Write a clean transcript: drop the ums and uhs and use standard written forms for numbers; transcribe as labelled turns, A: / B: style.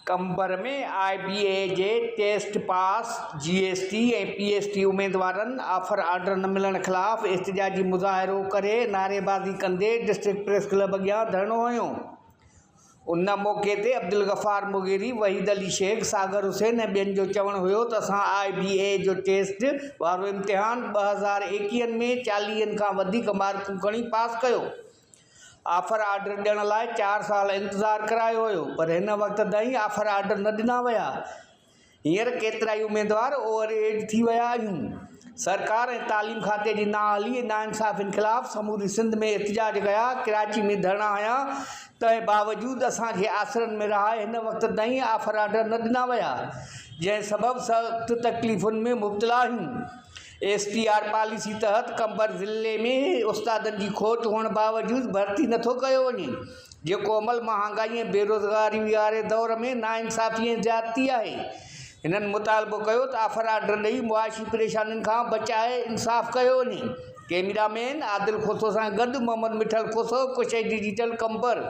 A: قمبر ۾ آء بي اي جي test pass, G S T ۽ P S T اميدوارن offer order نه ملڻ خلاف احتجاجي مظاهرو ڪري نعريبازي ڪندي ڊسٽرڪٽ پريس ڪلب اڳيان ڌرڻو هنيو. ان موقعي تي عبدالغفار مغيري، وحيد علي شيخ، ساگر حسين ۽ ٻين جو چوڻ هيو ته اسان آء بي اي جو ٽيسٽ وارو امتحان 2021 ۾ چاليهن کان وڌيڪ مارڪون کڻي پاس ڪيو. آفر آرڊر ڏيڻ لاء چار سال انتظار ڪرايو ويو پر هن وقت تائين آفر آرڊر نه ڏنا ويا. هينئر ڪيترائي اميدوار اوور ايج ٿي ويا آهيون. سرڪار ۽ تعليم کاتي جي نااهلي ۽ ناانصافين خلاف سموري سنڌ ۾ احتجاج ڪيا، ڪراچي ۾ ڌرڻا هنيا تنهن باوجود اسان کي آسرن ۾ رهائي هن وقت تائين آفر آرڊر نه ڏنا ويا جنهن سبب سخت تڪليفن ۾ مبتلا آهيون. ايس ٽي آر پاليسي تحت قمبر ضلعي ۾ استادن جي کوٽ هئڻ باوجود ڀرتي نٿو ڪيو وڃي، جيڪو عمل مهانگائي ۽ بيروزگاري واري دور ۾ ناانصافي ۽ زيادتي آهي. هنن مطالبو ڪيو ته آفر آرڊر ڏئي معاشي پريشانين کان بچائي انصاف ڪيو وڃي. ڪئميرا مين عادل کوسو سان گڏ محمد مٺل کوسو، ڪشش ڊجيٽل، قمبر.